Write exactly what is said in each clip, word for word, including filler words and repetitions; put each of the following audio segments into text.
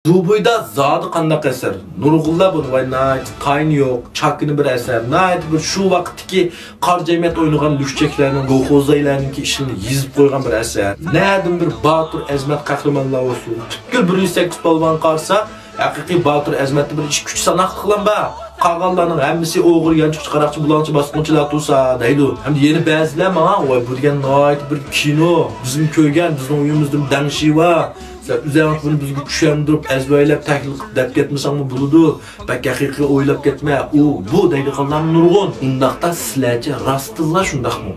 سۇ بويىدا زادى قانداق ئەسەر؟ نۇرغۇنلار بۇنى ۋاي ناھايىتى تايىنى يوق، چاكىنا بىر ئەسەر، ناھايىتى بىر شۇ ۋاقىتتىكى قارا جەمئىيەت ئوينىغان لۈكچەكلەرنىڭ، كولخوزدايلارنىڭكى ئىشىنى يېزىپ قويغان بىر ئەسەر. نەدىن بىر باتۇر ئەزىمەت قەھرىمانلار بولسۇن؟ پۈتكۈل بىر يۈز سەككىز پالۋانغا قارىسا، ھەقىقىي باتۇر ئەزىمەتتە بىر ئىككى ئۈچ ساناقلىقلا بار. قالغانلارنىڭ ھەممىسى ئوغرى، يانچۇقچى، قاراقچى، بۇلاڭچى، باسقۇنچىلار تۇرسا دەيدۇ. ھەمدە يەنە بەزىلەر ماڭا، ۋاي بۇ دېگەن ناھايىتى بىر كىنو، بىزمۇ كۆرگەن، بىزنىڭ ئۆيىمىزدىمۇ دەڭشى بار. سەن ئۆزەڭ بۇنى بىزگە چۈشەندۈرۈپ، ئەزبەرلەپ، تەھلىل قىلىپ دەپ كەتمىسەڭمۇ بولىدۇ. بەك ھەقىقىي ئويلاپ كەتمە، ئۇ، بۇ دەيدىغانلارمۇ نۇرغۇن. ئۇنداقتا سىلەرچە راستتىنلا شۇنداقمۇ؟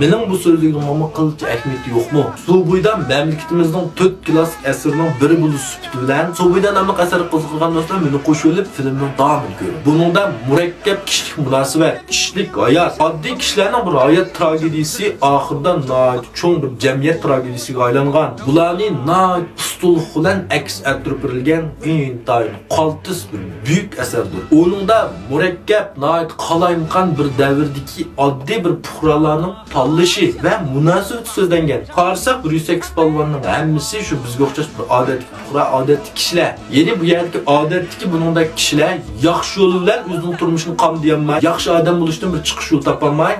مېنىڭ بۇ سۆزلىگىنىمنىڭمۇ قىلچە ئەھمىيىتى يوقمۇ؟ سۇ بويىدا مەملىكىتىمىزنىڭ تۆت كلاسسىك ئەسىرىنىڭ بىرى بولۇش سۈپىتى بىلەن، سۇ بويىدا ناملىق ئەسەرگە قىزىقىدىغان دوستلار مېنى قوشۇۋېلىپ، فىلىمنى داۋامىدا كۆرۈڭ. بۇنىڭدا مۇرەككەپ كىشىلىك مۇناسىۋەت، كىشىلىك ھايات، ئاددىي كىشىلەرنىڭ بىر ھايات تراگېدىيىسى ئاخىرىدا ناھايىتى چوڭ بىر جەمئىيەت تراگېدىيىسىگە ئايلانغان. بۇلارنى ناھايىتى ئۇستىلىق بىلەن ئەكس ئەتتۈرۈپ بېرىلگەن ئىنتايىن قالتىس بىر بۈيۈك ئەسەردۇر. ئۇنىڭدا مۇرەككەپ، ناھايىتى قالايمىقان بىر دەۋردىكى ئاددىي بىر پۇقرالارنىڭ تاللىشى ۋە مۇناسىۋىتى سۆزلەنگەن. قارىساق، بىر يۈز سەككىز پالۋاننىڭ ھەممىسى شۇ بىزگە ئوخشاش بىر ئادەتتىكى پۇقرا، ئادەتتىكى كىشىلەر. يەنى بۇ يەردىكى ئادەتتىكى بۇنىڭدەك كىشىلەر ياخشى يول بىلەن ئۆزىنىڭ تۇرمۇشىنى قامدىيالماي، ياخشى ئادەم بولۇشتىن بىر چىقىش يول تاپالماي،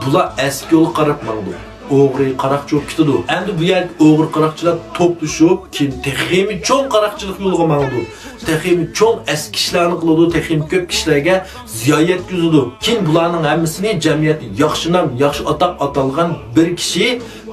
بۇلار ئەسكى يولغا قاراپ ماڭىدۇ. ئوغرى، قاراقچى بولۇپ كېتىدۇ. ئەمدى بۇ يەردىكى ئوغرى، قاراقچىلار توپلىشىپ، كېيىن تېخىمۇ چوڭ قاراقچىلىق يولىغا ماڭىدۇ. تېخىمۇ چوڭ ئەسكى ئىشلارنى قىلىدۇ، تېخىمۇ كۆپ كىشىلەرگە زىيان يەتكۈزىدۇ. كېيىن بۇلارنىڭ ھەممىسىنى جەمئىيەتتە ياخشى نام، ياخشى ئاتاق ئاتالغان بىر كىشى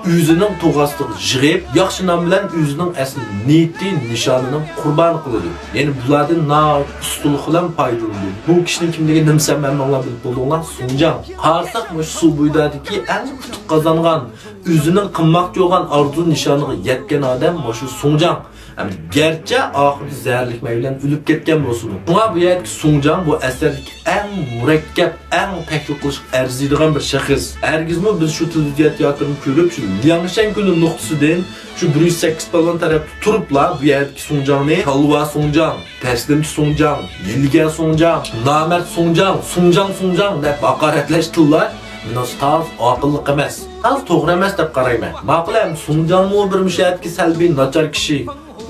ئۆزىنىڭ تۇغ ئاستىغا يىغىپ، ياخشى نام بىلەن ئۆزىنىڭ ئەسلى نىيىتى، نىشانىنىڭ قۇربانى قىلىدۇ. يەنى بۇلاردىن ناھايىتى ئۇستىلىق بىلەن پايدىلىنىدۇ. بۇ كىشىنىڭ كىملىكىنى نېمىسەم ھەممىڭلار بىلىپ بولدۇڭلار، سۇڭجاڭ. قارىساق، مۇشۇ سۇ بويىدىكى ئەڭ ئۇتۇق قازانغان، ئۆزىنىڭ قىلماقچى بولغان ئارزۇ نىشانىغا يەتكەن ئادەم مۇشۇ سۇڭجاڭ. ھەم گەرچە ئاخىرىدا زەھەرلىك مەي بىلەن ئۆلۈپ كەتكەن بولسىمۇ. شۇڭا بۇ يەردىكى سۇڭجاڭ بۇ ئەسەردىكى ئەڭ مۇرەككەپ، ئەڭ تەھلىل قىلىشقا ئەرزىيدىغان بىر شەخس. ھەرگىزمۇ بىز شۇ تېلېۋىزىيە تىياتىرىنى كۆرۈپ، شۇ لياڭشەن كۈنى نۇقتىسىدىن شۇ بىر يۈز سەككىز پالۋان تەرەپتە تۇرۇپلا، بۇ يەردىكى سۇڭجاڭنى كالۋا سۇڭجاڭ، تەسلىمچى سۇڭجاڭ، ھىيلىگەر سۇڭجاڭ، نامەرد سۇڭجاڭ، سۇڭجاڭ سۇڭجاڭ دەپ ھاقارەتلەشتىنلا، مېنىڭچە تاز ئاقىللىق ئەمەس، تاز توغرا ئەمەس دەپ قارايمەن. ماقۇل، ھەم سۇڭجاڭمۇ بىر مۇشۇ يەردىكى سەلبىي ناچار كىشى.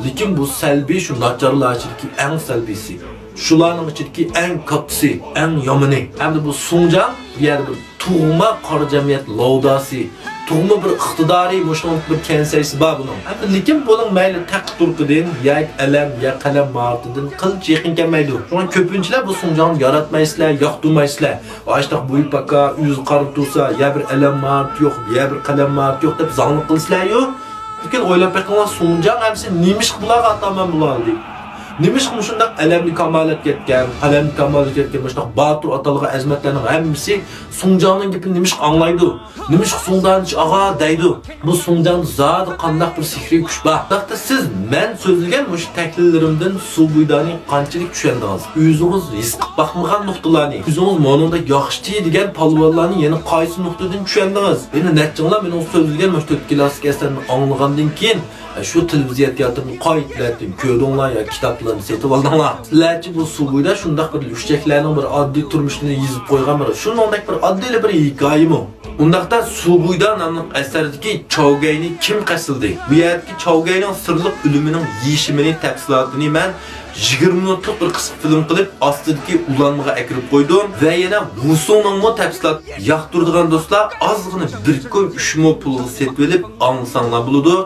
لېكىن بۇ سەلبىي شۇ ناچارلار ئىچىدىكى ئەڭ سەلبىيسى. شۇلارنىڭ ئىچىدىكى ئەڭ كاتتىسى، ئەڭ يامىنى. ھەمدە بۇ سۇڭجاڭ بۇ يەردە بىر تۇغما قارا جەمئىيەت لاۋداسى، تۇغما بىر ئىقتىدارى، مۇشۇنىڭ بىر كەنسەيسى بار بۇنىڭ. ھەم لېكىن بۇنىڭ مەيلى تەقى تۇرقىدىن ياكى ئەلەم يا قەلەم ماھارىتىدىن قىلچە يېقىن كەلمەيدۇ. شۇڭا كۆپىنچىلەر بۇ سۇڭجاڭنى ياراتمايسىلەر، ياقتۇرمايسىلەر. ئاشتاق بويى پاكا، ئۆزى قارا تۇرسا، يا بىر ئەلەم ماھارىتى يوق، يا بىر قەلەم ماھارىتى يوق دەپ زاڭلىق قىلىسىلەريۇ. لېكىن ئويلاپ بېقىڭلار، سۇڭجاڭ ئەمىسە نېمىشقا بۇلارغا ئاتامان بولالىدى؟ نېمىشقا مۇشۇنداق ئەلەملىك كامالەتكە يەتكەن، قەلەملىك كامالەتكە يەتكەن مۇشۇنداق باتۇر ئاتالغان ئەزىمەتلەرنىڭ ھەممىسى سۇڭجاڭنىڭ گېپىنى نېمىشقا ئاڭلايدۇ؟ نېمىشقا سۇڭدانىچ ئاغا دەيدۇ؟ بۇ سۇڭجاڭدا زادى قانداق بىر سېھرىي كۈچ بار؟ ئۇنداقتا سىز مەن سۆزلىگەن مۇشۇ تەھلىللىرىمدىن سۇ بويىدانى قانچىلىك چۈشەندىڭىز؟ ئۆزىڭىز ھېس قىلىپ باقمىغان نۇقتىلارنى، ئۆزىڭىز مۇنىڭدەك ياخشى دېگەن پالۋانلارنى يەنە قايسى نۇقتىدىن چۈشەندىڭىز؟ يەنە نەچچىڭلار مېنىڭ سۆزلىگەن مۇشۇ تۆت كلاسسىك ئەسەرنى ئاڭلىغاندىن كېيىن، شۇ تېلېۋىزىيە تىياتىرىنى قايتىلەتتىن كۆردۈڭلار يا كىتابلارنى سېتىۋالدىڭلار. سىلەرچە بۇ سۇ بويىدا شۇنداق بىر لۈكچەكلەرنىڭ بىر ئاددىي تۇرمۇشىنى يېزىپ قويغان بىر شۇنىڭدەك بىر ئاددىيلا بىر ھېكايىمۇ؟ ئۇنداقتا سۇ بويىدا ناملىق ئەسەردىكى چاۋگەينى كىم قەستلىدى؟ بۇ يەردىكى چاۋگەينىڭ سىرلىق ئۆلۈمىنىڭ يېشىمىنى، تەپسىلاتىنى مەن يىگىرمە مىنۇتلۇق بىر قىسقا فىلىم قىلىپ، ئاستىدىكى ئۇلانمىغا ئەكىرىپ قويدۇم ۋە يەنە ۋۇسۇڭنىڭمۇ تەپسىلاتى. ياقتۇرىدىغان دوستلار ئازغىنە بىر كوي ئۈچ مو پۇلغا سېتىۋېلىپ ئاڭلىساڭلار بولىدۇ.